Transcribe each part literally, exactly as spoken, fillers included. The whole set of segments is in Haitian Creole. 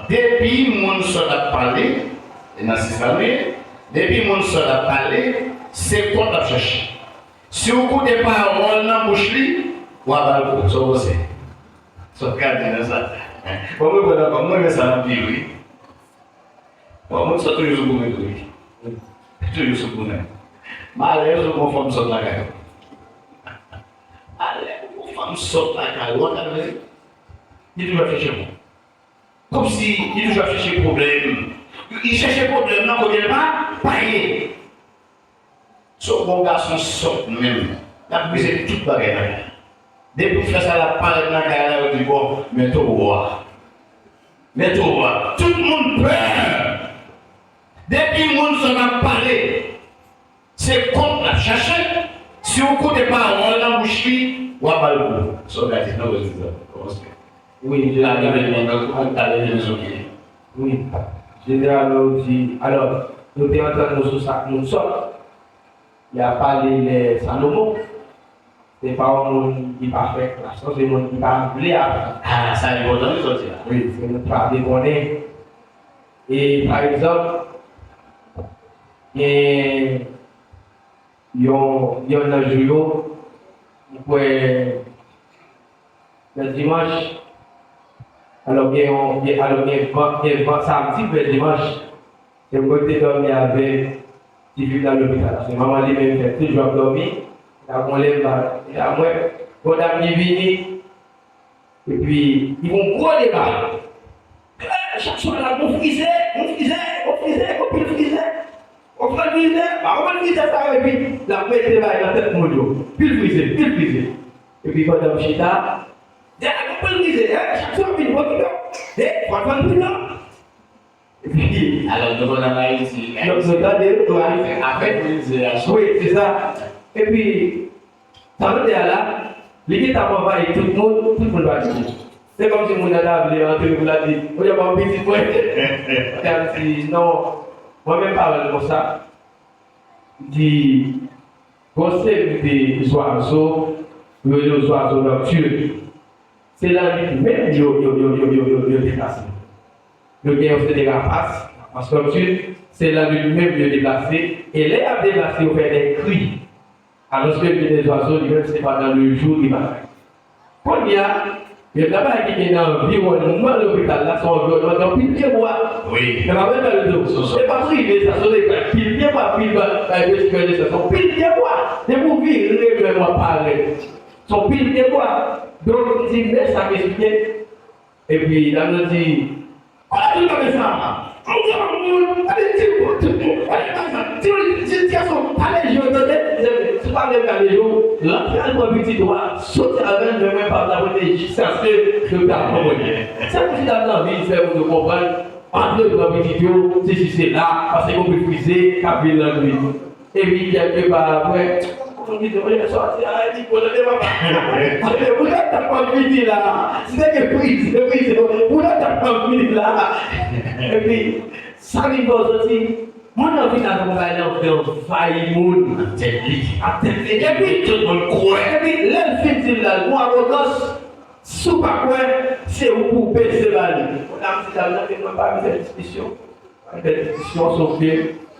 Depi moun sòt ap pale, e nan sistèm li ye, depi moun sòt ap pale, se kont l ap chèche. Si w koute pawòl nan bouch li, w a ba l kou. Sa w panse? Sa w ka di nan sa? Bon, mwen, mwen, mwen, mwen renmen sa anpil, wi. Bon, moun sa toujou sou goumen tou, wi. Toujou sou goumen. Malè, yo sou bon fanm sòt lakay. Alè, yon fanm sòt lakay ou, w ap gade, li toujou ap chèche moun. Kòmsi li toujou ap chèche pwoblèm. Li chèche pwoblèm nan kote l pa, pa ye. Se yon bon gason sòt menm, l ap brize tout bagay lakay. Depi w fè sa, l ap parèt nan kay la, yo di, bon, men towo a. Men towo a. Tout moun pè. Depi moun sòt ap pale, se kont l ap chache. Si w koute pawòl nan bouch li, w ap ba l kou. Sa w ka di nan wè se sa. Kòmanse. Wi, jeneralman, wi. Jeneralman, ou di, alò, nou te antann nou sou sa k moun sòt. Li ap pale lè Salomon. Se pa yon moun ki pa fè klas, non, se yon moun ki pa vle aprann. Ah, sa enpòtan, wi, sa w di la. Wi, se moun ki pa vle konnen. E, pa egzanp, gen yon, yon nan jou yo, m kwè, nan dimanch, alò gen yon, gen, alò gen van, gen van samdi, vè dimanch, se mwen ki te dòmi avèk tifi m nan lopital. Paske manman li menm fè tout jou ap dòmi, ta gon lè m pa, e la mwen, gon dam ki vini, epi, li gon gwo deba. Chak swa la, gon frize, gon frize, gon frize, gon pil frize. Gon pil frize, pa gon frize sa yo, epi l ap mete bagay nan tèt moun yo. Pil frize, pil frize. Epi pandan m chita, dèyè gon pil frize, e, chak swa vin, bon, ki bon. E, fò l vann pridan. Epi, alò, nou konn an Ayiti, non, nou tande, wi. Afè, afè frize a. Wi, se sa. Epi, sa nou te a la, li gentan anvayi tout moun, tout moun pati. Se kòmsi moun nan ta vle antre pou l al di, "Oye, ban m pitit mwen." Li ap di, "Non, mwen menm pa wè l konsa." Li di, "Gon seri de zwazo, yo rele yo zwazo noktin. Se lannwit menm yo, yo, yo deplase. Yo gen yon seri de rapas, rapas noktin, se lannwit menm yo deplase, e lè y ap deplase, yo fè de kri." Alòske gen de zwazo, li menm, se pandan lejou li pa fè. Kounye a, youn nan bagay ki gen nan anviwònman lopital la, se yon anviwònman ki gen pil pye bwa. Wi. Se pa vre, Carlito? Se pa prive, sa, se yon pil pye bwa, pil ba-, bay pwesifè de san, se yon pil pye bwa. Depi w vire, menm w ap parèt. Se yon pil pye bwa. Donk, m di, men sa k esplike. Epi, dam nan di, "Kote w tande sa? An granmoun, gade ti bout, gade bagay sa, ti, ti, ti gason, pale je w, tande? Si w pa vle pale je w, rantre al pran pitit ou a, soti avè l, men mwen p ap la pote jiskaske yo ta pran mwen." Se pou ti dam nan vin fè moun yo konprann, antre pran pitit yo, sesi sela, paske yo plis frize, k ap vin lannwit. Epi, kèlke pa apre, moun ki di, "Oye, sòti a, epi, bon, tande, papa." Tande, moun nan t ap ap vini la. Si te gen frize, frize, moun nan t ap ap vini la. Epi, sa vin fè w santi, moun nan vin avèk yon bagay, l anvi anvayi moun. Nan tèt li. Nan tèt li. Epi, tout moun kwè. Epi, lè l fin di l la, l gon awogans, si w pa kwè, se ou pou w bese ba li. Moun nan di, "Dam nan, ke mwen pa vin fè diskisyon." Fè diskisyon, sof ke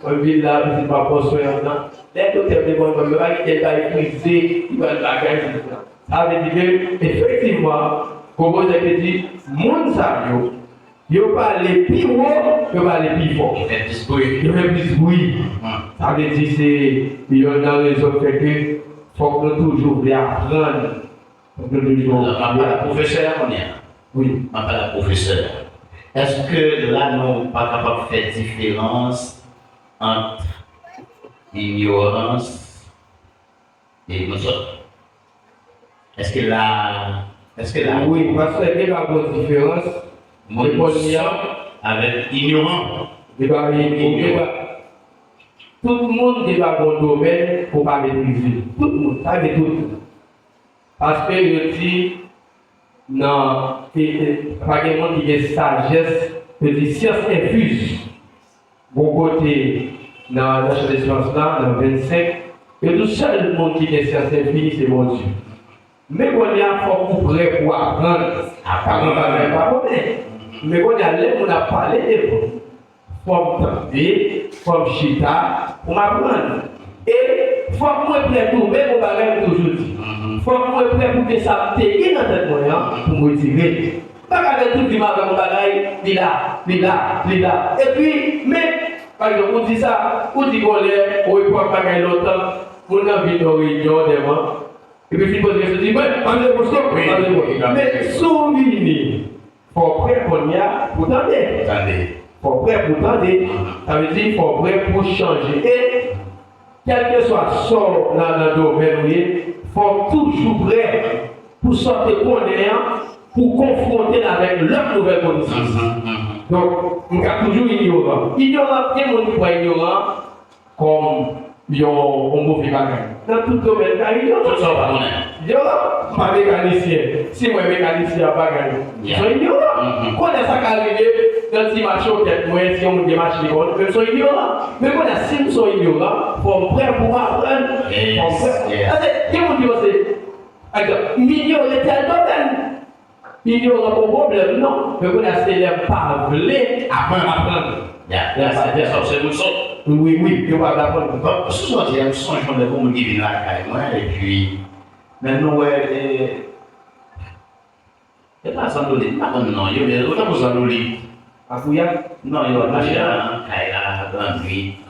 mwen vin la, pitit m ap pran swen an nan. Lè doktè te konn mwen, mwen pa gen kèk bay frize, li pral bagay, se sa. Sa vle di ke, efektivman, Gogo te di, moun sa yo, yo pale pi wo, yo pale pi fò. Yo fè plis bri. Yo fè plis bri. Sa vle di se yonn nan rezon k fè ke fòk nou toujou vle aprann. Fòk nou toujou vle. Alò, m ap pale ak pwofesè a kounye a. Wi. M ap pale ak pwofesè a. Èske la nou pa kapab fè diferans ant inyorans e moun sòt? Èske la, èske la... Wi, paske gen pa bon diferans. Moun sòt avèk inyoran. Gen pa, gen pa, tout moun gen pa bon domèn pou pa metrize. Tout moun, sa vle tout moun. Paske yo di, nan, e, e, pa gen moun ki gen sajès, yo di syans enfiz. Gon kote nan, nan chan de syans la, nan vennsenk, yo di sèl moun ki gen syans enfini, se Bondye. Men kounye a, fòk ou prè pou aprann. Aprann bagay pa konnen. Men kounye a, lè moun ap pale devan, fò m tande, fò m chita, pou m aprann. E fòk mwen prè tou, men yon bagay m toujou di. Fòk mwen prè pou ke sa m te gen nan tèt mwen an, pou m retire. M pa ka gen tout vi m avèk yon bagay, li la, li la, li la. Epi, men, pa egzanp, ou di sa, ou di gon lè, yon epòk bagay lontan, moun nan vin nan reyinyon, dèman, epi fin poze kesyon, di, "Mwen, pa vle repons non, pa vle repons." Men, si w vini, fò w prè kounye a pou tande. Tande. Fò w prè pou tande. Sa vle di, fò w prè pou chanje. E, kèlkeswa sa w nan, nan domèn ou ye, fò w toujou prè pou sa w te konnen an, pou w konfwonte l avèk lòt nouvèl konesans. Donk, m ka toujou inyoran. Inyoran, gen moun ki pran inyoran kòm yon, yon move bagay. Nan tout domèn, ka inyoran. Tout sa w pa konnen. Inyoran. M pa mekanisyen. Si mwen mekanisyen ap bagay, m se yon inyoran. Kounye a sa ka rive nan ti mache w tèt mwen, si yon moun gen machin li konn, men m se yon inyoran. Men kounye a, si m se yon inyoran, fò m prè pou m aprann. Fò m prè. Paske gen moun ki panse, pa egzanp, m inyore tèl domèn. Inyoran pa yon pwoblèm, non. Men kounye a, se lè m pa vle aprann. Aprann. Ya, ya, sa, ya, sa, se moun sòt. Wi, wi, yo pa vle aprann. Bon, sou sa w di a, m sonje yon lè gon moun ki vin lakay mwen, epi, men nou wè, e, e pa Zandolit, m pa konn non yo, men ou tankou Zandolit. Akouyad? Non, yo ap mache nan kay la, nan nuit.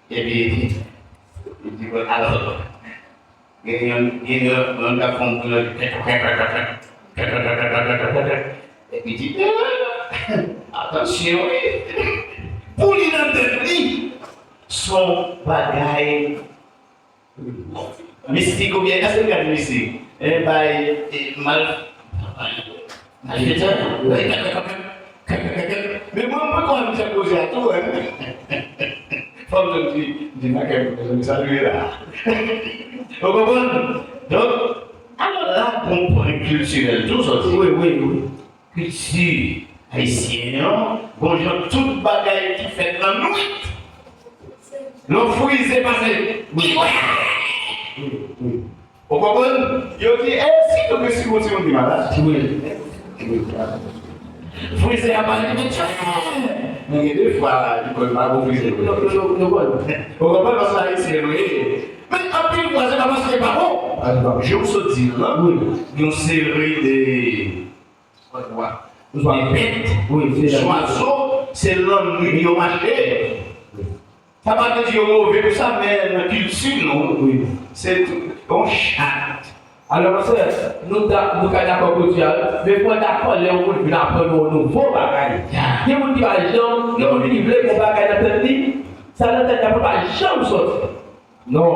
Epi, li di, alò, gen yon, gen yon, yon k ap fè yon bri, epi di, atansyon, wi. Pou li nan tèt li, se yon bagay mistik oubyen, èske n ka di mistik? E bay, e, mal, malfektè. Men mwen, mwen konn jan koze a tou, hein. Fò m di, di nan kè m, m salye la. Ou konprann? Donk, alò la, gon pwen kiltirèl tou sòti. Wi, wi, wi. Kilti ayisyen an, gon jan tout bagay ki fèt lannwit. Lè w frize pase. Wi. Ou konprann? Yo di, e, si tou ke si yon timoun ki malad. Wi. Frize a pa rive tchè. Men gen de fwa, li konn pa bon frize. Nou, nou, nou, nou konn. Ou konprann? Paske ayisyen nou ye. Men anpil fwa, se pa paske li pa bon. Jan w sot di l lan, wi, yon seri de Wi, se sa. Zwazo, se lannwit yo mache. Sa pa vle di yo move pou sa, men nan kilti nou, wi, se tou, yon chat. Alò, monchè, nou ta, nou ka dakò kote a, men fò dakò lè yon moun vin aprann ou yon nouvo bagay. Ya. Gen moun ki pa janm, gen moun ki vle gon bagay nan tèt li, sa nan tèt la pou pa janm sòti. Non,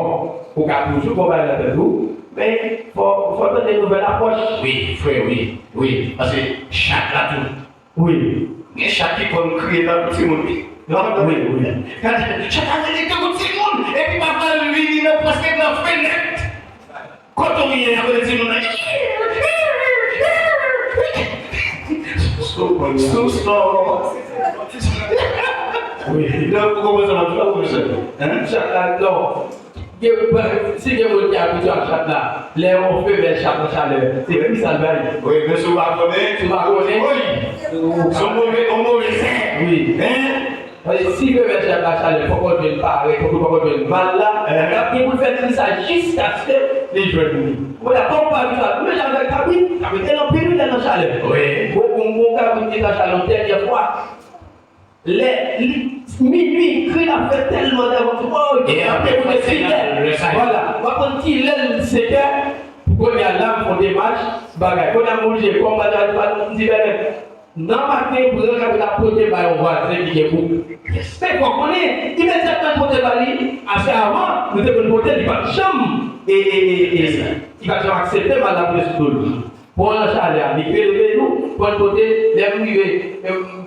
ou ka toujou konpare nan tèt ou, men fò, fò tande nouvèl apwòch. Wi, frè, wi, wi. Paske chat la tou. Wi. Gen chat ki konn kriye tankou timoun, wi. Wi, wi. Gade, chat la rele tankou timoun, epi papa l vini nan, prèske nan fenèt. Kote w ye, apre timoun nan. Sou, sou, sou. Wi. Donk, ou konprann sa m ap di la, pwofesè? Hein? Chat la, non. Gen, si gen moun ki abitye ak chat la, lè yon femèl chat nan chalè, se kri sa l bay. Wi, men si w pa konnen, si w pa konnen, wi, se yon move, yon move zen. Wi. Hein? Paske si femèl chat la chalè, fòk w jwenn parèy, fòk w jwenn mal la, l ap gen pou l fè kri sa jiskaske li jwenn li. Ou konprann? Kòm w pa abitye ak, menm jan avèk kabrit, kabrit gen anpil lè nan chalè. Wi. Bon, bon, bon kabrit ki nan chalè yon dènyè fwa. Lè li, minui, kri l ap fè tèlman dèyè w, w ap di, oh, e apre, ou te fidèl. Vwala, w ap konn kilè l senkè, kounye a la, m fè yon demach, bagay. Kounye a, m oblije, kòm bagay, m di, bèlè, nan maten, pran kabrit la pote bay yon vwazen ki gen bouk. Men fò w konnen, imedyatman l pote ba li, paske avan, nou te konn pote, li pa t janm, e, e, e, e, li pa t janm aksepte mal la pote sou do l. Pran nan chalè a, li rele nou, pran l pote, lè m rive,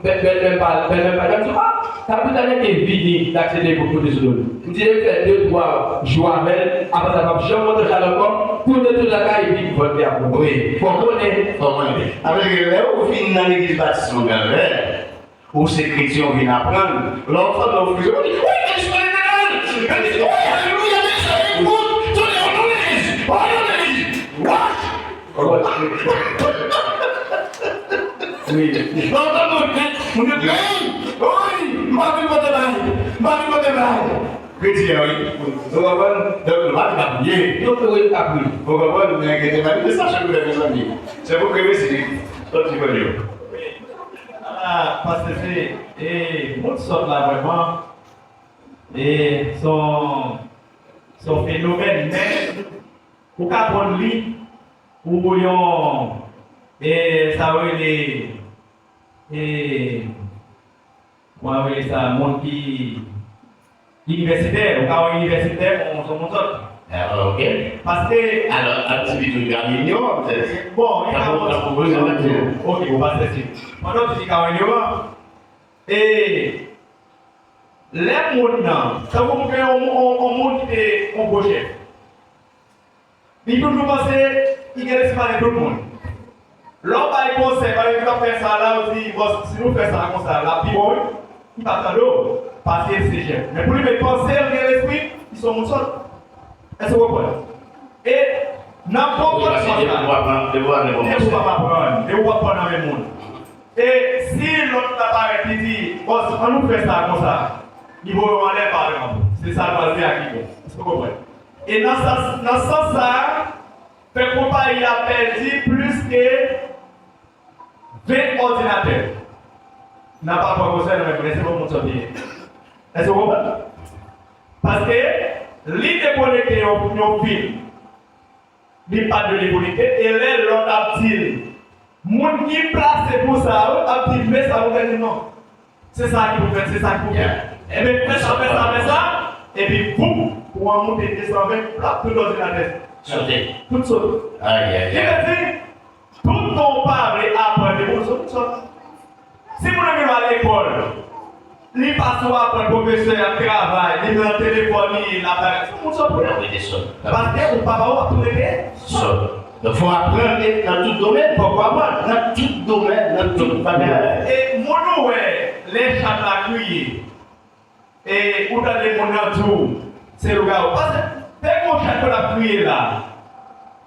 bèlmè m pa, bèlmè m pa janm di, ah, kabrit la nèk te vini, l aksepte pou l pote sou do l. M di, li fè de, twa jou avè l, apre sa, l p ap janm monte chalè ankò, tounen tou lakay, epi vòt li ap bon. Wi. Fò w konnen. Fò w konnen. Apre, lè ou vin nan legliz batis Mòn Kalvè, ou se kretyen, ou vin aprann, lè w fè, lè w frize, ou di, wi, men Jezi, alelouya, men Jezi, alelouya, men Jezi, alelouya, men Jezi, alelouya, men Jezi. What? Wi. Lè w tande moun, moun yo di, "Hey! Wi! M pa vin pote bay! M pa vin pote bay!" Kretyen, wi. Ou konprann? Donk, nou pa di pa priye. Yo, wi, pa priye. Ou konprann? Men gen de manifestasyon nou fè, mezanmi. Se pou ke mesi, sòti kò yo. Ah, pastè, se, e, moun sòt la, vrèman. E, se yon, se yon fenomèn, men, ou ka pran li pou yon, e, sa yo rele, e, kòman yo rele sa, moun ki inivèsitè, ou ka wè inivèsitè, bon, se yon moun sòt. Ah, ok. Paske alò, aktivite ou ka vin yo, petèt. Bon, li ka tankou, tankou prezantasyon. Ok, bon, pastè, si. Pandan w di li ka wè yo, e, lè moun nan, tankou pou gen yon, yon, yon moun ki te yon gwo chèf. Li toujou panse li gen lespri pale tout moun. Lè w bay konsèy, pa egzanp, fè sa la, ou di, "Bòs, si nou fè sa konsa, l ap pi bon, wi." Li p ap tande w, paske l se chèf. Men pou li menm panse l gen lespri, li se yon moun sòt. Èske w konprann? E nan konprann sa, depi w ap aprann, depi w ap aprann nan men moun. E si lòt la parèt, li di, "Bòs, an nou fè sa konsa." Li voye w anlè pa egzanp. Se sa l pral fè a ki bon. Èske w konprann? E nan sans, nan sans sa a, fè konpayi a pèdi plis ke ven òdinatè. N ap aprann konsèy nan men moun, se bon moun sa te ye. Èske w konprann? Paske li dekonekte yon, yon fil, li pa dwe dekonekte, e lè lòt ap di l, moun ki plase pou sa yo, ap di l, "Men sa pou fè," li di, "Non. Se sa ki pou fèt, se sa ki pou fèt." Ebyen, fè sa, fè sa, fè sa, epi boum, kouran moute de san ven, plap, tout òdinatè sote. Tout sote. Ayayay. Ki vle di, tout tan w pa vle aprann de moun, se moun sòt. Si moun nan vin al lekòl, li pa sou aprann pwofesè ap travay, li nan telefòn li, l ap bagay, se moun sòt pou li. Paske ou papa w ap rete sòt. Donk, fò w aprann nan tout domèn. Fòk w aprann nan tout domèn, nan tout bagay. E moun ou wè, lè chat la kriye, e ou tande moun nan di w, se lougawou. Paske, te gon chat k ap kriye la.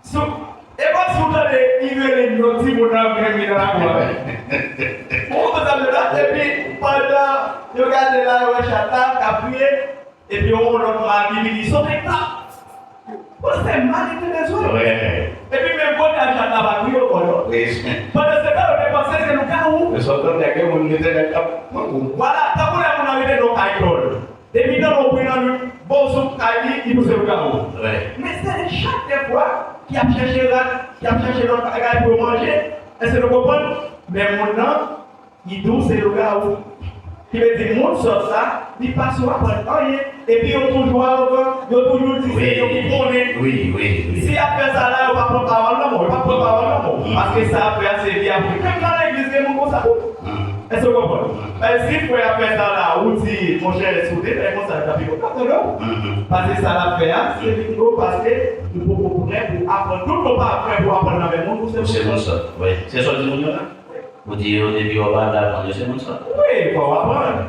Sou, e kòmsi ou tande Ivelin, yon timoun nan menm li nan lakou a. Ou konprann sa m di la? Epi, pandan yo gade la, yo wè chat la k ap kriye, epi yon lòt mal ki vini, sote klap. Bon, se mal li te bezwen. Epi menm kote a chat la pa kriye ankò non. Pandan se tan, yo te panse se lougawou. Vwala, tankou lè moun nan rete nan kay dòl. Depi nan yon pri nan nwit, bon, sou kay li, li pou se lougawou. Men se chak dèfwa ki ap chèche rat, ki ap chèche lòt bagay pou yo manje. Èske nou konprann? Men moun nan, li di w se lougawou. Ki vle di moun sòt sa, li pa sou aprann anyen. Epi yo toujou awogan, yo toujou di se yo ki konnen. Si y ap fè sa la, yo pa pran pawòl nan men w, yo pa pran pawòl nan men w. Paske sa y ap fè a, se vi y ap viv. Menm nan legliz, gen moun konsa tou. Èske w konprann? Men si frè a fè sa la, ou di, monchè, si w te fè konsa, li t ap pi bon, l ap tande w. Paske sa l ap fè a, se li ki bon, paske ou poko prè pou aprann. Tout moun pa prè pou aprann nan men moun, pou se moun sòt. Wi. Se sa w di moun yo la? Ou di yo, depi yo pa vle aprann, yo se moun sòt. Wi, fò w aprann.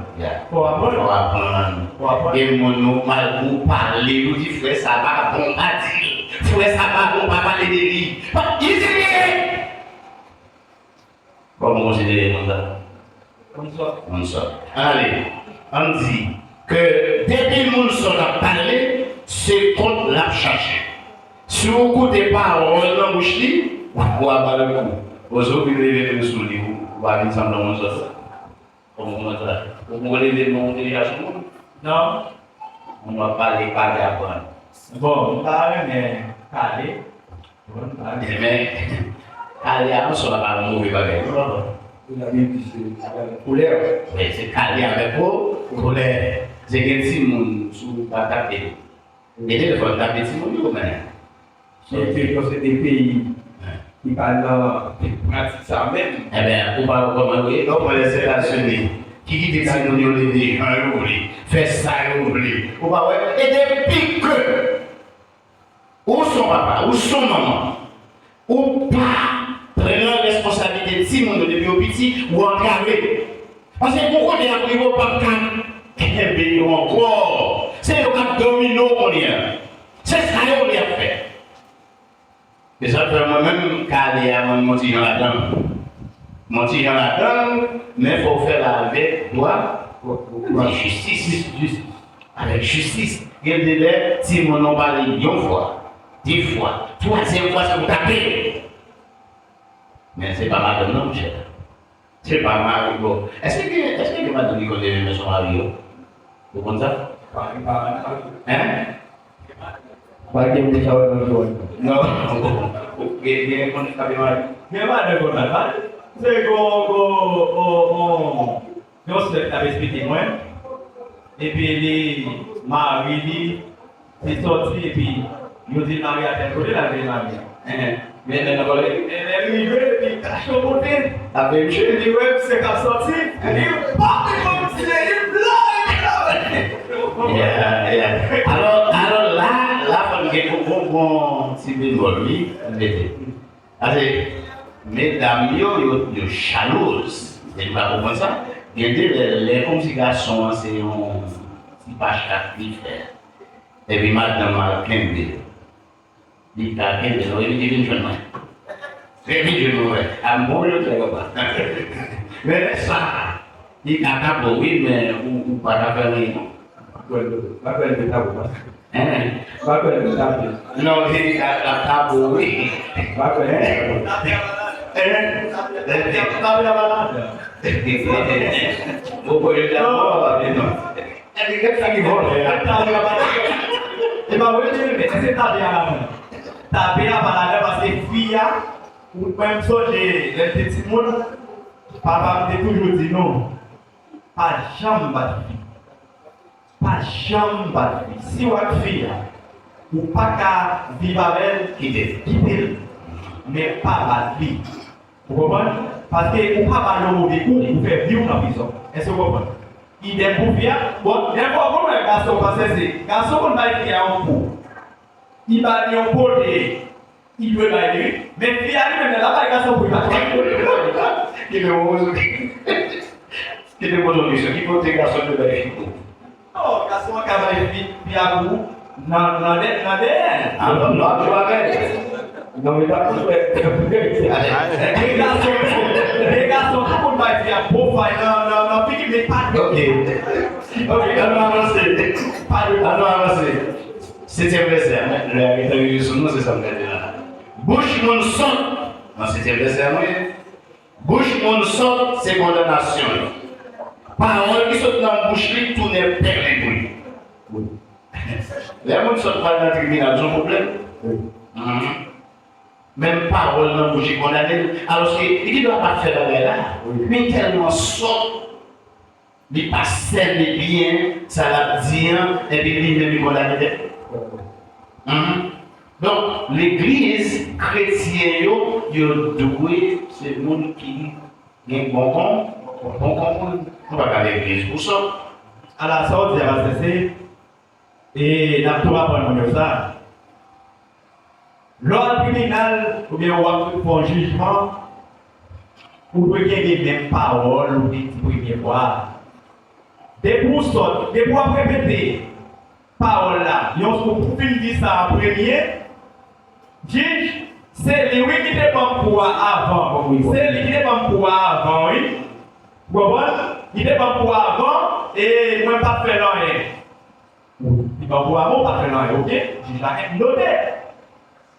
Fò w aprann. Fò w aprann. Fò w aprann. E moun nou, malgre ou pale, ou di, "Frè sa pa bon, pa di l. Frè sa pa bon, pa pale de li." Pa, li se li ye. Kòman w konsidere moun sa? Moun sòt. Moun sòt. Ann ale. Ann di ke depi moun sòt ap pale, se kont l ap chache. Si w koute pawòl nan bouch li, w a ba l kou. Oze w vin leve men sou li, ou, ou pa vin sanble yon moun sòt. Kòman w konprann sa? Ou poko leve men w deja sou moun? Non. Moun w ap pale, pale aprann. Bon, m pa renmen pale. Bon, m pa renmen. Men, kale a an swa pa yon move bagay, non, papa? Wi, se kale avèk ko-, kolè. Se gen timoun, si w pa tape, e telefòn, tape timoun yo, men. Sòti, sòti de peyi ki pa nan pratik sa menm. Ebyen, ou pa wè kòman yo ye? Donk, mwen, Lèzetazini, ki kite timoun yo leve jan yo vle, fè sa yo vle. Ou pa wè? E depi ke ou se yon papa, ou se yon manman, ou pa pran responsablite timoun yo depi yo piti, ou antrave. Paske gon kote y ap rive, ou p ap ka kenbe yo ankò. Se yo k ap domine w kounye a. Se sa yo vle y ap fè. Se sa k fè mwen menm, kale a, mwen, m yon ti jan ladan l. Yon ti jan ladan l, men fò w fè l avèk dwa, avèk jistis. Avèk jistis. Gen de lè, timoun nan pale yon fwa, de fwa, twazyèm fwa, se pou tape. Men se pa madanm nan, monchè. Se pa mari, bon. Èske gen, èske gen madanm ki konn leve men sou mari yo? Ou konn sa? Hein? Pa gen moun sa wè nan zòn. Non. Gen, gen moun ki tape mari. Gen madanm konn tape mari. Se gon, gon, gon, gon, gon sè k t ap esplike mwen. Epi li, mari li, li sòti, epi yo di l mari a tèl kote, l al veye mari a. Enhen. Men lè nan vòlè. Men lè l rive, li kache yon kote. Apre misye. Li wè misye k ap sòti. Li pòte kòm si li blan, li blan. Yeah, yeah. Alò, alò la, la fò n gen bon, bon, bon ti bemòl, wi, mete. Paske medam yo, yo, yo chalouz. E nou pa konprann sa. Gen de lè, lè kòmsi gason an se yon ti pachak li fè. Epi madanm al kenbe l. Li ka kenbe l, non, epi li vin jwenn mwen. Epi jwenn mwen, wè. A m bon yo trè papa. Men lè sa, li ka tape w, wi, men ou, ou pa ka fè anyen, non. Pa kwè l, pa kwè l te tape w, non. Hein? Pa kwè l te tape w. Non, li ka, ka tape w, wi. Pa kwè l te tape w. Hein? Tape a pa ladan. Ou kwè yo tape w, pa tape, non. Epi gad sa ki vòlè a. E pa vre, men èske tape a ladan? Tape a pa ladan paske fi a, ou, mwen m sonje lè m te timoun, papa m te toujou di nou, pa janm bat fi. Pa janm bat fi. Si w ak fi a, ou pa ka viv avè l, kite l. Kite l. Men pa bat li. Ou konprann? Paske ou pa ba l yon move kou, ou fè vi w nan prizon. Èske w konprann? Idèm pou fi a. Bon, dèfwa w konn wè gason, paske se gason konn bay fi a yon po. Li ba li yon po, li, li dwe bay li, wi. Men fi a li menm, lè l ap bay gason po, li pa dwe bay po. Ki te poze, ki te poze yon kesyon, ki kote gason dwe bay fi po? Non, gason an ka bay fi, fi a pou nan, nan dè, nan dèyè. A non, non, ap jwe avè l. Non, men pa pou jwe. Gen gason, gen gason ki konn bay fi a pwofay nan, nan, nan figi, men pa dwe. Ok. Ok, ann nou avanse. Pa dwe. Ann nou avanse. Setyèm vèsè a, men lè a gentan rive sou nou, se sa m gade la. Bouch moun sòt, nan setyèm vèsè a nou ye. Bouch moun sòt se kondanasyon l. Pawòl ki sot nan bouch li tounen pèlen pou li. Lè moun sòt pral nan tribinal, se yon pwoblèm. Mhm. Menm pawòl nan bouch li kondane l, alòske li gendwa pa t fè bagay la. Men tèlman sòt, li pa sène byen sa l ap di an, epi li menm li kondane tèt li. Mhm. Donk, legliz, kretyen yo, yo dwe se moun ki gen bon kon, bon konprann. Nou pa ka legliz pou sòt. Ala sa w di a, pastè, se, e n ap tou aprann moun yo sa. Lè w al tribinal, oubyen w ap fè yon jijman, ou dwe kenbe menm pawòl ou te di premye fwa a. Depi w sòt, depi w ap repete pawòl la, yon, ou fin di sa an premye, jij, se li wi ki te ban m kou a avan. Se li ki te ban m kou a avan, wi. Ou konprann? Li te ban m kou a avan, e mwen pa t fè l anyen. Li ban m kou a avan, ou pa t fè l anyen, oke? Jij la gen pou note.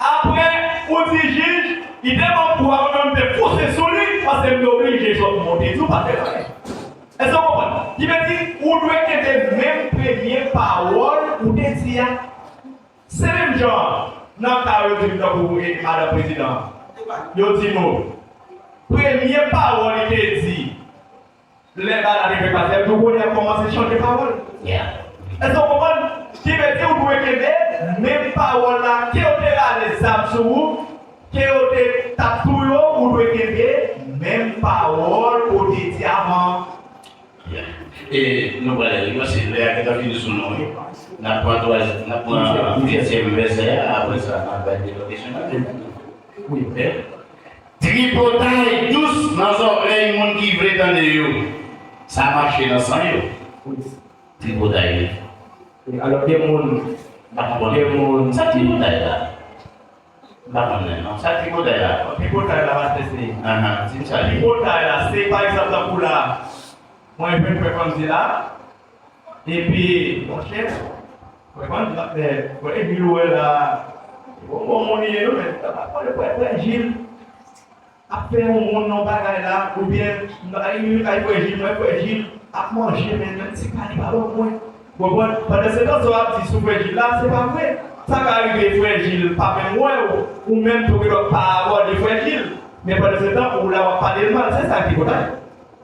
Apre, ou di jij, li te ban m kou a, mwen menm m te fonse sou li, paske m te oblije sot monte di w pa fè l anyen. Èske w konprann? Ki vle di, ou dwe kenbe menm premye pawòl ou te di a. Se menm jan an, nan ka yo di m tankou, e, madan prezidan, yo di nou, premye pawòl li te di, lè bagay la te fèk pase, nou konnen l ap kòmanse chanje pawòl. Yeah. Èske w konprann? Ki vle di ou dwe kenbe menm pawòl la, ke yo te rale zam sou ou, ke yo te t ap touye w, ou dwe kenbe menm pawòl ou te di avan. Yeah. E nou pral rive, paske lè a gentan fini sou nou, wi. N ap pran twazyèm, n ap pran dizyèm vèsè a, apre sa, n ap bay de lòt kesyon nan. Wi. Tripotay dous nan zòrèy moun ki vle tande yo. Sa mache nan san yo. Tripotay. E alò, gen moun, gen moun. Sa tripotay la? M pa konn lè non. Sa tripotay la? Tripotay la, pastè, se. Ahan, di m sa li. Tripotay la, se pa egzanp tankou la. Mwen jwenn frè Franzi la. Epi, monchè, frè Franzi la fè, frè Jil ou wè la. Bon, bon, moun li ye, non, men, frè, frè, frè Jil ap fè yon moun nan bagay la, oubyen, m ta ka vin kay frè Jil, mwen, frè Jil ap manje, men, menm ti pa li pa ban mwen. Ou konprann? Pandan se tan, sa w ap di sou frè Jil la, se pa vre. Sa ka rive frè Jil pa menm wè w, ou menm tou genlè w pa abòne frè Jil. Men pandan se tan, ou la w ap pale l mal, se sa ki kontan.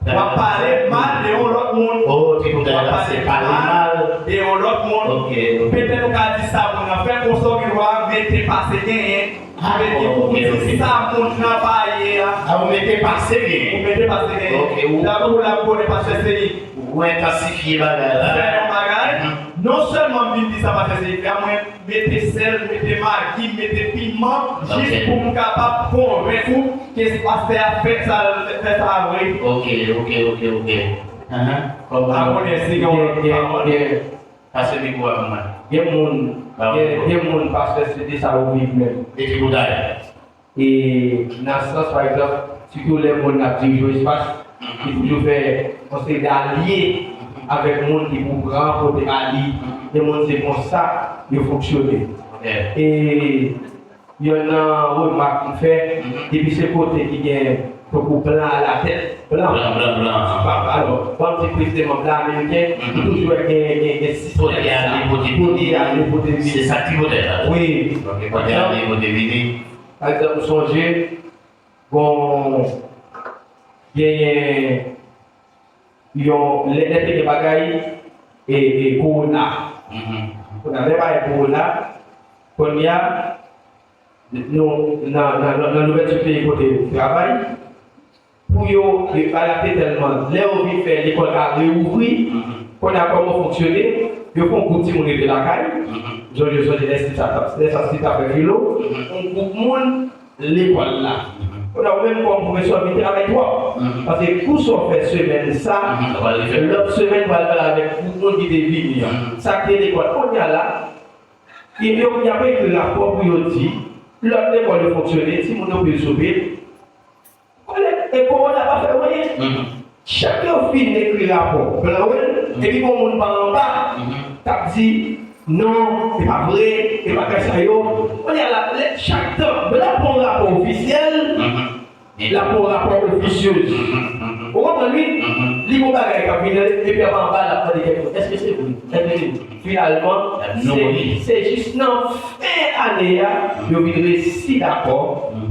W ap pale mal de yon lòt moun. Oh, tripotay la, se pale mal de yon lòt moun. Ok, ok. Petèt ou ka di sa moun nan fè, konsa w gen dwa mete pase genyen. Ah, mete pou di sa moun nan pa ye a. Ah, ou mete pase genyen. Ou mete pase genyen. Ok, ou. Dabò ou la pou konnen pastè Seyik. Ou entansifye bagay la. Fè yon bagay. Mhm. Non sèlman m vin di sa pastè Seyik fè a, mwen mete sèl, mete magi, mete piman, jis pou m kapab konvenk ou ke pastè a fè sa, fè sa vre. Ok, ok, ok, ok. Ahan. Kòm pa konnen si gen yon lòt pawòl. Pase mikwo a pou mwen. Gen moun, gen, gen moun pastè se de sa yo viv menm. Ekri pou dayè. E nan sans, pa egzanp, sitou lè moun ap dirije yon espas, li toujou fè yon seri de alye avèk moun ki pou pran kote pa li. Gen moun se konsa yo fonksyone. E yonn nan remak m fè, depi se kote ki gen tankou blan alatèt, blan. Blan, blan, blan. Alò, ban m di prezideman blan ameriken, ou toujou wè gen, gen, gen sistèm sa. Kote ale, kote vini. Kote ale, kote vini. Se sa ki modèl la. Wi. Ok, kote ale, kote vini. Pa egzanp, m sonje, bon, genyen yon, lè, lè te gen bagay, e, e, kowona. Kowona, lè bagay kowona, kounye a, nou, nan, nan, nan, nan louvèti peyi kote m travay, pou yo, yo bagay la te tèlman, lè yo vin fè lekòl ka reouvri, kounye a kòman fonksyone, yo fè yon gwoup timoun rete lakay, jodi yo sonje lè Steve sa t ap, lè sa Steve t ap fè filo, yon gwoup moun lekòl la. Kounye a ou menm kòm pwofesè, w vin travay twòp. Paske kou sa w fè semèn sa, lòt semèn ou pral fè l avèk gwoup moun ki te vini an. Sa k te lekòl. Kounye a la, yo, y ap ekri rapò pou yo di, lòt lekòl yo fonksyone, timoun yo pil sou pye. Konnen, e kowona pa fè anyen. Chak yo fin ekri rapò, blan wè l, epi gon moun pa anba, k ap di, non, e pa vre, e pa bagay sa yo. Kounye a la, lè, chak tan, blan pran yon rapò ofisyèl, l ap pran yon rapò ofisyez. Ou konprann, wi? Li gon bagay k ap vini, epi anba, anba, l ap mande kèk moun, èske se vre? Èske se vre? Finalman, se, se jis nan fen ane a, yo vin resi dakò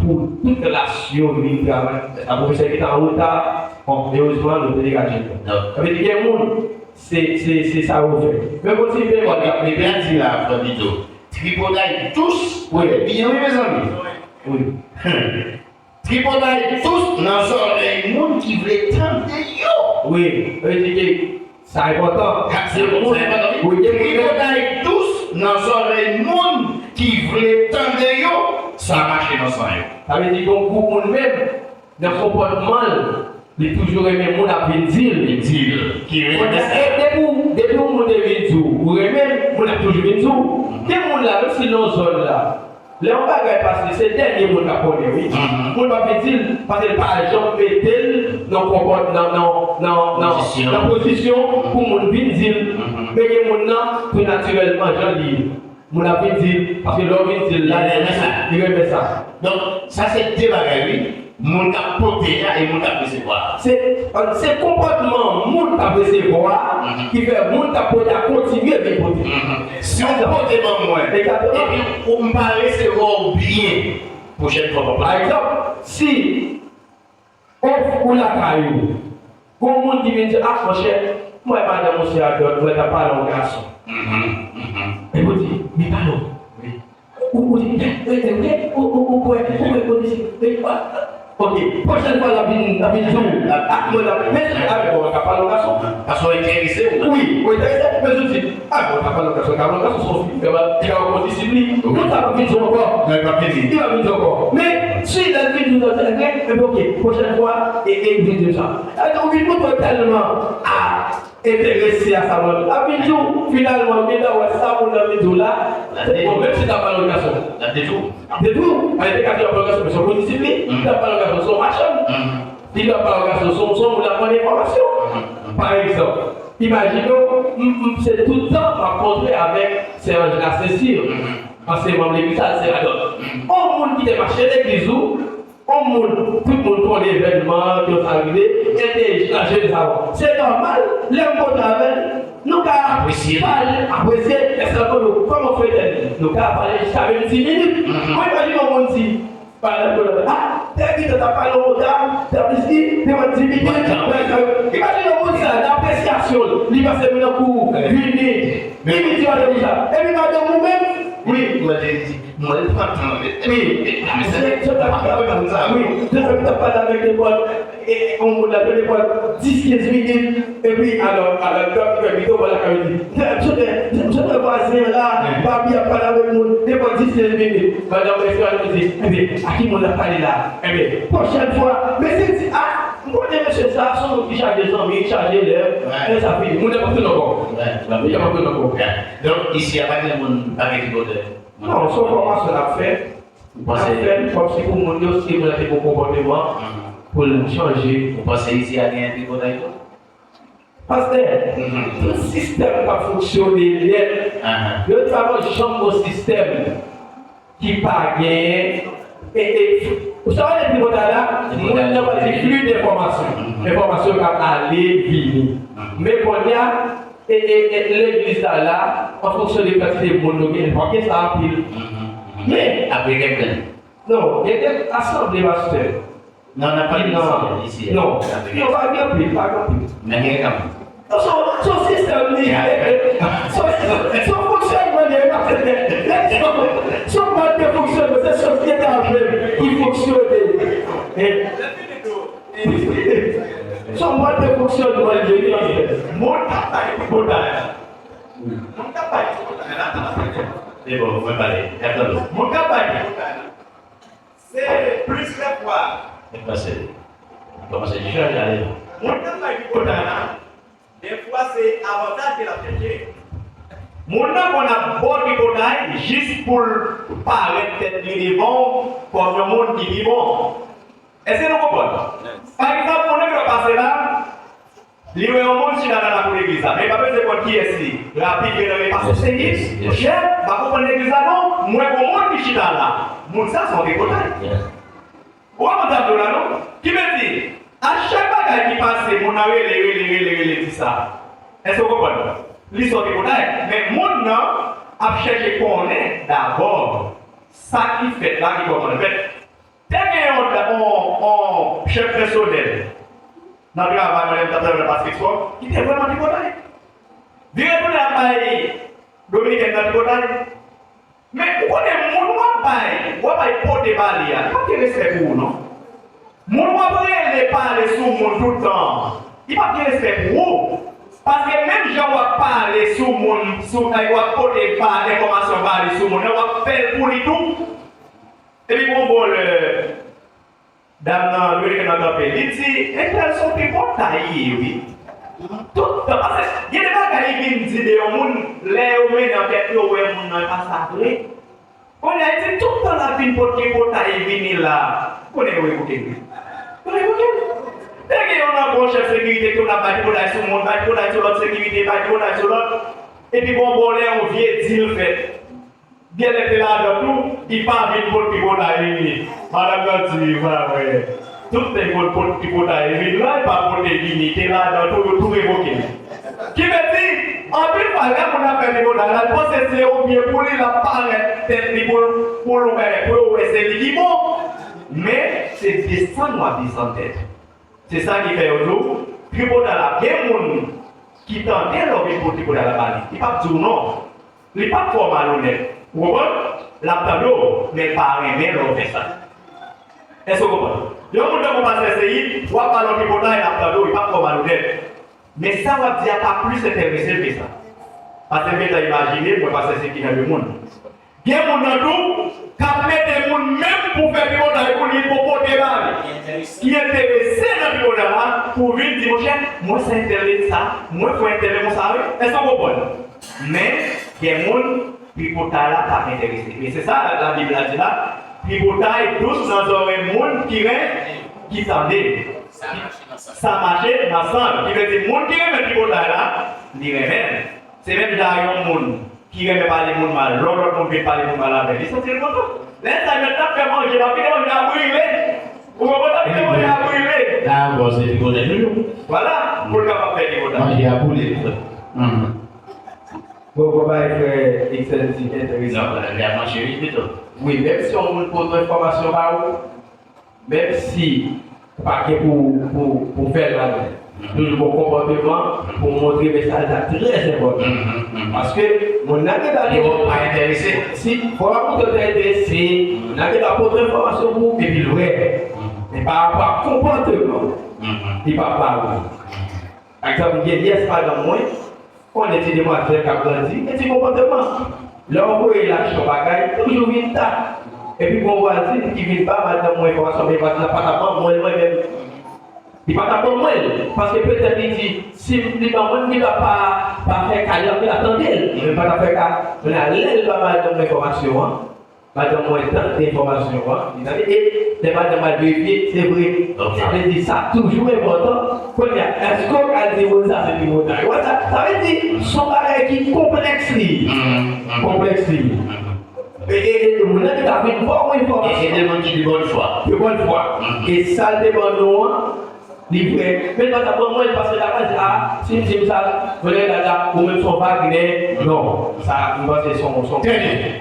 pou tout klas yo vin travay. Sa pwofesè ki t an reta, bon, erezman, nou te degaje l. Sa vle di gen moun, se, se, se sa yo fè. Men kontinye, men, men, men, di la, Fabito, tripotay dous, wi, byen, wi, mezanmi. Wi. Tripotay dous nan zòrèy moun ki vle tande yo. Wi, sa vle di ke sa enpòtan. Sa, se moun, sa enpòtan, wi. Wi, gen moun. Tripotay dous nan zòrèy moun ki vle tande yo, sa mache nan san yo. Sa vle di gen yon gwoup moun menm, nan konpòtman l, li toujou renmen moun ap vin di l. Vin di l. Ki renmen sa. Depi w, depi yon moun te vin di w, ou renmen l, moun ap toujou vin di w. Gen moun la, menm si l nan zòn la, lè yon bagay pase, se dènye moun k ap konnen, wi. Moun p ap vin di l, paske l pa janm mete l nan konpòt-, nan, nan, nan, nan, nan pozisyon pou moun vin di l. Men gen moun nan, tou natirèlman, jan li ye. Moun ap vin di l, paske lè w vin di l la, li renmen sa. Li renmen sa. Donk, sa se de bagay, wi. Moun k ap pote a e moun k ap resevwa a. Se, se konpòtman moun k ap resevwa a ki fè moun k ap pote a kontinye vin pote. Si w pote ban mwen, epi ou, m pa resevwa w byen, pwochèn fwa w pa pote. Pa egzanp, si ou, ou lakay ou, gon moun ki vin di, "Ah, monchè, m wè madanm ou se adòt, m wè l t ap pale yon gason." Epi w di, "Men pale w." Ou, ou di, ou, ou, ou kwè, ou kwè kondisyon. Ok, pwochèn fwa l ap vin, l ap vin di w, ak mwen l ap, men, avèk mwen ka pale w gason. Paske w enterese w. Wi, ou enterese, men sou di, a, mwen ka pale w gason, ka pale w gason, se yon fi, men li ka yon kondisyon li. Tout sa p ap vin di w ankò. Li p ap vin di w ankò. Men, si lè l vin di w, epi ok, pwochèn fwa, e, e, vin di w sa. Ou vin montre w tèlman, a, enterese a sa moun nan ap di w, finalman, gen tan wè sa moun nan vin di w la, se bon, menm si l t ap pale yon gason. L ap detwi w. Ap detwi w. Paske li te ka di l ap pale yon gason, men se yon kondisip li, li t ap pale yon gason, se yon machann. Li t ap pale yon gason, se yon, se yon moun l ap mande enfòmasyon. Pa egzanp, imajine w, m, m, se tout tan m ap kontre avèk sè Anj Lasensi, ansyen manm legliz la, sè Radòt. Yon moun ki te mache legliz ou, yon moun, tout moun konnen evènman an, ki sa rive, e te chanje de savan. Se nòmal, lè m kontre avè l, nou ka pale, apresye, èske l konnen w, kòman w fè tèt li? Nou ka pale jiska menm dis minit. Mwen imajine yon moun di, pa egzanp, ah, tèl ki te ta pale yon dam, tèl ki te pran dis minit, pa egzanp. Imajine yon moun sa, nan apresyasyon l, li pase moun nan kou, vini, vini di madanm li sa. Epi madanm ou menm, wi. Mwen, li pran tan, wi. Wi. Mesye, se ta pale avèk moun sa. Wi, se ta pale avèk nenpòt, e, e, yon moun la, nenpòt dis, kenz minit. Epi, alò, alò, lòt ki fè pito, wè lakay li. Msye, msye, msye, vwazen an la, papi ap pale avèk moun, nenpòt dis, kenz minit. Pandan mwen espere nou di, enben, a ki moun l ap pale la? Enben, pwochèn fwa, mesye di, ah, m konnen mesye sa, se yon moun ki chaje zanmi, ki chaje elèv, e sa fini. Moun nan p ap tounen ankò. Moun nan p ap tounen ankò. Donk, isi a, pa gen moun, pa gen tripotay. Non, se yon fòmasyon n ap fè. N ap fè l kòmsi pou moun yo, si moun nan te gen yon konpòteman, pou l chanje. Ou panse isi a gen tripotay tou? Pastè, tout sistèm k ap fonksyone nèt, yo pa janm gon sistèm ki pa genyen. E, e, ou sa wè tripotay la, moun nan pa di fli de enfòmasyon. Enfòmasyon k ap ale, vini. Men kounye a, e, e, e, legliz la la, an fonksyon de kantite moun nou gen, pa gen sa anpil. Men, apre gen plen. Non, gen de asanble pastè. Non, n ap pale isi, isi. Non, non, pa gen anpil, pa gen anpil. Men gen kanmenm. Non, se yon, se yon sistèm li ye. Se yon, se yon fonksyònman li ye, pastè. Se yon mòd de fonksyònman, se sosyete a menm ki fonksyone. Se yon mòd de fonksyònman li ye, wi, pastè. Moun k ap bay tripotay la. Moun k ap bay tripotay la. Se bon, mwen pale. Y ap tande w. Moun k ap bay tripotay la. Se plizyè fwa. Mwen panse, mwen panse li chaje ale la. Moun nan bay tripotay la, dèfwa se avantaj ke l ap chèche. Moun nan konn ap ba w tripotay jis pou l parèt tèt li devan w kòm yon moun ki pi bon. Èske nou konprann? Pa egzanp, moun nan ki ap pase la, li wè yon moun chita nan lakou legliz la, men li pa bezwen konn kiyès li. Rapid, gen nan repase seyis. Monchè, m pa konprann legliz la non, m wè gon moun ki chita la. Moun sa se yon tripotay. Ou konprann sa m di w la non? Ki vle di, a chak bagay ki pase, moun nan rele, rele, rele, rele, di sa. Èske w konprann? Li se yon tripotay. Men moun nan ap chèche konnen dabò sa ki fèt la ki kòmanse fèt. Te gen yon, yon, yon chèf pèsonèl nan travay mwen lè m t ap travay nan Pacific Sport ki te vrèman tripotay. Vire tounen ap bay Dominikèn nan tripotay. Men ou konnen moun w ap bay, w ap bay pote ba li a, li p ap gen respè pou ou non. Moun w ap rele pale sou moun tout tan an, li p ap gen respè pou ou. Paske menm jan w ap pale sou moun, sou, w ap pote ba, enfòmasyon ba li sou moun nan, w ap fè l pou li tou. Epi gon bon lè, dam nan, Dominikèn nan kanpe, li di, entèl se yon tripotay li ye, wi. Tout tan, paske gen de bagay li vin di de yon moun, lè yo mennen an tèt yo, wè moun nan pa sa vre. Kounye a, li di, tout tan l ap vin pot tripotay vini la, konnen yo revoke l, wi. Yo revoke l. Te gen yon nan bon chèf sekirite ki konn ap bay tripotay sou moun, bay tripotay sou lòt sekirite, bay tripotay sou lòt. Epi gon bon lè, yon vye dil fèt. Dyèlè te ladan tou, li pa vin pot tripotay vini. Madanm nan di, pa vre. Tout nèg konn pot tripotay vin la, li pa pote vini, te ladan tou, yo tou revoke l. Ki vle di, anpil fwa, lè moun ap fè tripotay la, l panse se yon byen pou li, l ap parèt tèt li pou l, pou l wè, pou yo wè se li ki bon. Men, se desann w ap desann tèt. Se sa ki fè yo di w, tripotay la, gen moun ki tande lè w vin pot tripotay la ba li. Li p ap di w non. Li p ap fè w malonèt. Ou konprann? L ap tande w, men l pa renmen lè w fè sa. Èske w konprann? Yon moun tankou pastè Seyid, w ap pale yon tripotay, l ap tande w, li p ap fè w malonèt. Men sa w ap di a pa plis enterese l ke sa. Pastè m gentan imajine, mwen pastè Seyid ki nan de moun. Gen moun nan tou k ap mete moun menm pou fè tripotay pou li, pou pote ba li, ki enterese nan tripotay la, pou vin di, monchè, mwen se entèl sa, mwen frè entèl konsa wi. Èske w konprann? Men, gen moun, tripotay la pa enterese. E se sa Labib la di la, tripotay dous nan zòrèy moun ki ren, ki tande. Sa mache nan san l. Ki vle di, moun ki renmen tripotay la, li renmen l. Se menm jan yon moun ki renmen pale moun mal, lè yon lòt moun vin pale moun mal avè l, li santi l kontan. Lè sa, mèt la ap fè manje, l ap kite manje a brile. Ou konprann? L ap kite manje a brile. La ankò, se li konnen toujou. Vwala, pou l kapab fè li kontan. Manje a boule. Mhm. Bon, bon, bay frè Excel di enteresan. Non, li ap manje, wi, pito. Wi, menm si yon moun pote enfòmasyon ba ou, menm si ou pa gen pou, pou, pou fè l mal, toujou gon konpòteman pou montre mesaj la trè enpòtan. Mhm, mhm. Paske moun nan gentan Li wè w pa enterese. Si fò w montre w ta enterese, moun nan gentan pote enfòmasyon pou ou, epi l wè. Mhm. Men pa rapò ak konpòteman, Mhm. li pa ba ou. Pa egzanp, gen pyès madanm mwen, konnen ti demwazèl k ap grandi, gen ti konpòteman. Lè w voye l achte yon bagay, toujou vin ta. Epi gon vwazin ki vin ba madanm mwen enfòmasyon, men vwazin nan pa t ap ban mwen l mwen menm. Li pa t ap ban mwen l, paske petèt li di, si li ban mwen l, m gendwa pa, pa fè ka, l ap vin tande l, men l pa t ap fè ka. Kounye a, lè l ba madanm mwen enfòmasyon an, madanm mwen tande enfòmasyon an, li tande, e lè madanm al verifye, se vre. Ok. Sa vle di, sa toujou enpòtan. Kounye a, èske w ka di moun sa se tripotay? Ou wè sa? Sa vle di, se yon bagay ki konplèks li ye. Mhm, mhm. Konplèks li ye. Mhm. E, e, e moun nan ki ta vin ba w enfòmasyon. E, e de moun ki de bòn fwa. De bòn fwa. Mhm. E sa l te ban nou an, li vrè. Men l pa t ap ban mwen l, paske l ta panse, a, si m di m sa, kounye a, ou menm se yon Wagner. Non, sa, m panse se yon, se yon Trè byen.